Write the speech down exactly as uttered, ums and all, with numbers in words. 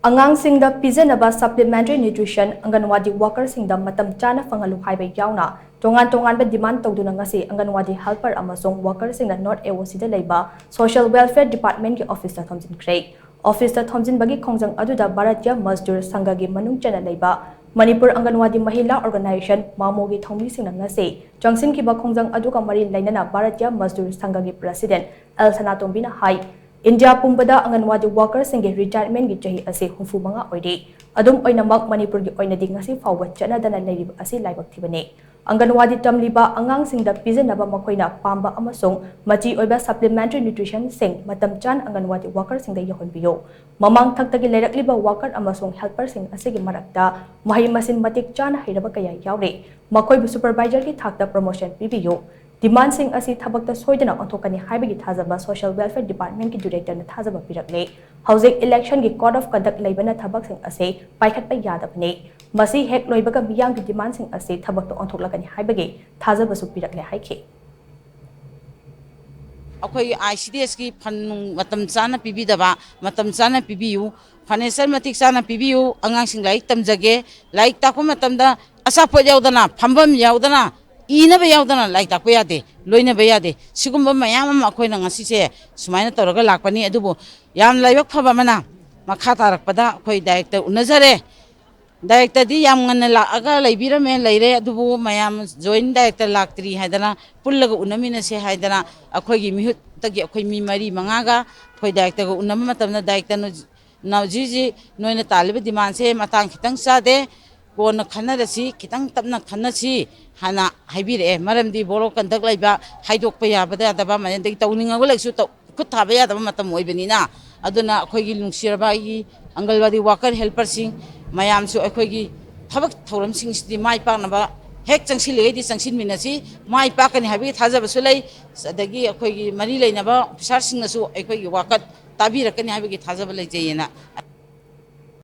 ꯑꯉꯥꯡꯁꯤꯡꯗ ꯄꯤꯖꯅꯕ supplementary nutrition ꯑꯪꯒꯟꯋꯥꯗꯤ workerꯁꯤꯡꯗ ꯃꯇꯝ ꯆꯥꯅ ꯐꯪꯍꯜꯂꯨ ꯍꯥꯏꯕ ꯌꯥꯎꯅ ꯇꯣꯉꯥꯟ ꯇꯣꯉꯥꯟꯕ demand ꯇꯧꯗꯨꯅ ꯉꯁꯤ ꯑꯪꯒꯟꯋꯥꯗꯤ helper ꯑꯃꯁꯨꯡ workerꯁꯤꯡꯅ North AOCꯗ ꯂꯩꯕ Social Welfare Departmentꯀꯤ officeꯇ ꯊꯣꯝꯖꯤꯟꯈ꯭ꯔꯦ꯫ Officeꯇ ꯊꯣꯝꯖꯤꯟꯕꯒꯤ ꯈꯣꯡꯖꯪ ꯑꯗꯨꯗ ꯚꯥꯔꯇꯤꯌ ꯃꯖꯗꯨꯔ ꯁꯪꯘꯒꯤ ꯃꯅꯨꯡ ꯆꯟꯅ ꯂꯩꯕ ꯃꯅꯤꯄꯨꯔ ꯑꯪꯒꯟꯋꯥꯗꯤ ꯃꯍꯤꯂꯥ organization ꯃꯥꯃꯣꯒꯤ ꯊꯧꯃꯤꯁꯤꯡꯅ ꯉꯁꯤ ꯆꯪꯁꯤꯟꯈꯤꯕ ꯈꯣꯡꯖꯪ ꯑꯗꯨꯒ ꯃꯔꯤ ꯂꯩꯅꯅ ꯚꯥꯔꯇꯤꯌ ꯃꯖꯗꯨꯔ ꯁꯪꯘꯒꯤ president ꯑꯦꯜ ꯁꯅꯥꯇꯣꯝꯕꯤꯅ ꯍꯥꯏ, ꯏꯟꯗꯤꯌꯥ ꯄꯨꯝꯕꯗ ꯑꯪꯒꯟꯋꯥꯗꯤ workerꯁꯤꯡꯒꯤ retirementꯀꯤ ꯆꯍꯤ ꯑꯁꯤ ꯍꯨꯝꯐꯨ ꯃꯉꯥ ꯑꯣꯏꯔꯦ꯫ ꯑꯗꯨꯝ ꯑꯣꯏꯅꯃꯛ, ꯃꯅꯤꯄꯨꯔꯒꯤ ꯑꯣꯏꯅꯗꯤ ꯉꯁꯤ ꯐꯥꯎꯕ ꯆꯠꯅꯗꯅ ꯂꯩꯔꯤꯕ ꯑꯁꯤ ꯂꯥꯏꯕꯛ ꯊꯤꯕꯅꯤ꯫ ꯑꯪꯒꯟꯋꯥꯗꯤ ꯇꯝꯂꯤꯕ ꯑꯉꯥꯡꯁꯤꯡꯗ ꯄꯤꯖꯅꯕ ꯃꯈꯣꯏꯅ ꯄꯥꯝꯕ ꯑꯃꯁꯨꯡ ꯃꯆꯤ ꯑꯣꯏꯕ supplementary nutritionꯁꯤꯡ ꯃꯇꯝ ꯆꯥꯅ ꯑꯪꯒꯟꯋꯥꯗꯤ workerꯁꯤꯡꯗ ꯌꯧꯍꯟꯕꯤꯌꯨ꯫ ꯃꯃꯥꯡ ꯊꯛꯇꯒꯤ ꯂꯩꯔꯛꯂꯤꯕ worker ꯑꯃꯁꯨꯡ helperꯁꯤꯡ ꯑꯁꯤꯒꯤ ꯃꯔꯛꯇ ꯃꯍꯩ ꯃꯁꯤꯡ ꯃꯇꯤꯛ ꯆꯥꯅ ꯍꯩꯔꯕ ꯀꯌꯥ ꯌꯥꯎꯔꯤ꯫ ꯃꯈꯣꯏꯕꯨ supervisorꯒꯤ ꯊꯥꯛꯇ promotion ꯄꯤꯕꯤꯌꯨ꯫ Demandꯁꯤꯡ ꯑꯁꯤ ꯊꯕꯛꯇ ꯁꯣꯏꯗꯅ ꯑꯣꯟꯊꯣꯛꯀꯅꯤ ꯍꯥꯏꯕꯒꯤ ꯊꯥꯖꯕ Social Welfare Departmentꯀꯤ directorꯅ ꯊꯥꯖꯕ ꯄꯤꯔꯛꯂꯦ꯫ ꯍꯧꯖꯤꯛ electionꯒꯤ code of conduct ꯂꯩꯕꯅ ꯊꯕꯛꯁꯤꯡ ꯑꯁꯤ ꯄꯥꯏꯈꯠꯄ ꯌꯥꯗꯕꯅꯤ꯫ ꯃꯁꯤ ꯍꯦꯛ ꯂꯣꯏꯕꯒ ꯃꯤꯌꯥꯝꯒꯤ demandꯁꯤꯡ ꯑꯁꯤ ꯊꯕꯛꯇ ꯑꯣꯟꯊꯣꯛꯂꯛꯀꯅꯤ ꯍꯥꯏꯕꯒꯤ ꯊꯥꯖꯕꯁꯨ ꯄꯤꯔꯛꯂꯦ ꯍꯥꯏꯈꯤ꯫ ꯑꯩꯈꯣꯏꯒꯤ ICDSꯀꯤ fund ꯅꯨꯡ ꯃꯇꯝ ꯆꯥꯅ ꯄꯤꯕꯤꯗꯕ, ꯃꯇꯝ ꯆꯥꯅ ꯄꯤꯕꯤꯌꯨ, furniture ꯃꯇꯤꯛ ꯆꯥꯅ ꯄꯤꯕꯤꯌꯨ, ꯑꯉꯥꯡꯁꯤꯡ ꯂꯥꯏꯔꯤꯛ ꯇꯝꯖꯒꯦ, ꯂꯥꯏꯔꯤꯛ ꯇꯥꯛꯄ ꯃꯇꯝꯗ ꯑꯆꯥꯄꯣꯠ ꯌꯥꯎꯗꯅ, ꯐꯝꯐꯝ ꯌꯥꯎꯗꯅ, ꯏꯅꯕ ꯌꯥꯎꯗꯅ ꯂꯥꯏꯔꯤꯛ ꯇꯥꯛꯄ ꯌꯥꯗꯦ, ꯂꯣꯏꯅꯕ ꯌꯥꯗꯦ꯫ ꯁꯤꯒꯨꯝꯕ ꯃꯌꯥꯝ ꯑꯃ ꯑꯩꯈꯣꯏꯅ ꯉꯁꯤꯁꯦ ꯁꯨꯃꯥꯏꯅ ꯇꯧꯔꯒ ꯂꯥꯛꯄꯅꯤ꯫ ꯑꯗꯨꯕꯨ ꯌꯥꯝ ꯂꯥꯏꯕꯛ ꯐꯕ ꯑꯃꯅ, ꯃꯈꯥ ꯇꯥꯔꯛꯄꯗ ꯑꯩꯈꯣꯏ director ꯎꯅꯖꯔꯦ꯫ Directorꯗꯤ ꯌꯥꯝ ꯉꯟꯅ ꯂꯥꯛꯑꯒ ꯂꯩꯕꯤꯔꯝꯃꯦ, ꯂꯩꯔꯦ, ꯑꯗꯨꯕꯨ ꯃꯌꯥꯝ joint director ꯂꯥꯛꯇ꯭ꯔꯤ ꯍꯥꯏꯗꯅ, ꯄꯨꯜꯂꯒ ꯎꯅꯃꯤꯟꯅꯁꯦ ꯍꯥꯏꯗꯅ ꯑꯩꯈꯣꯏꯒꯤ ꯃꯤꯍꯨꯠꯇꯒꯤ ꯑꯩꯈꯣꯏ ꯃꯤ ꯃꯔꯤ ꯃꯉꯥꯒ ꯑꯩꯈꯣꯏ directorꯒ ꯎꯅꯕ ꯃꯇꯝꯗ directorꯅ ꯍꯧꯖꯤꯛ ꯍꯧꯖꯤꯛ ꯅꯣꯏꯅ ꯇꯥꯜꯂꯤꯕ demandꯁꯦ ꯃꯇꯥꯡ ꯈꯤꯇꯪ ꯆꯥꯗꯦ, ꯀꯣꯟꯅ ꯈꯟꯅꯔꯁꯤ, ꯈꯤꯇꯪ ꯇꯞꯅ ꯈꯟꯅꯁꯤ ꯍꯥꯏꯅ ꯍꯥꯏꯕꯤꯔꯛꯑꯦ꯫ ꯃꯔꯝꯗꯤ ꯕꯣꯔꯣ ꯀꯟꯗꯛ ꯂꯩꯕ, ꯍꯥꯏꯗꯣꯛꯄ ꯌꯥꯕꯗ ꯌꯥꯗꯕ, ꯑꯗꯒꯤ ꯇꯧꯅꯤꯡꯉꯒ ꯂꯩꯁꯨ ꯇꯧ-, ꯈꯨꯠ ꯊꯥꯕ ꯌꯥꯗꯕ ꯃꯇꯝ ꯑꯣꯏꯕꯅꯤꯅ꯫ ꯑꯗꯨꯅ ꯑꯩꯈꯣꯏꯒꯤ ꯅꯨꯡꯁꯤꯔꯕ ꯑꯩꯒꯤ ꯑꯪꯒꯜꯋꯥꯗꯤ worker helperꯁꯤꯡ ꯃꯌꯥꯝꯁꯨ ꯑꯩꯈꯣꯏꯒꯤ ꯊꯕꯛ ꯊꯧꯔꯝꯁꯤꯡꯁꯤꯗꯤ ꯃꯥꯏ ꯄꯥꯛꯅꯕ ꯍꯦꯛ ꯆꯪꯁꯤꯜꯂꯤꯉꯩꯗꯤ ꯆꯪꯁꯤꯟꯃꯤꯟꯅꯁꯤ, ꯃꯥꯏ ꯄꯥꯛꯀꯅꯤ ꯍꯥꯏꯕꯒꯤ ꯊꯥꯖꯕꯁꯨ ꯂꯩ꯫ ꯑꯗꯒꯤ ꯑꯩꯈꯣꯏꯒꯤ ꯃꯔꯤ ꯂꯩꯅꯕ officerꯁꯤꯡꯅꯁꯨ ꯑꯩꯈꯣꯏꯒꯤ ꯋꯥꯀꯠ ꯇꯥꯕꯤꯔꯛꯀꯅꯤ ꯍꯥꯏꯕꯒꯤ ꯊꯥꯖꯕ ꯂꯩꯖꯩꯌꯦꯅ꯫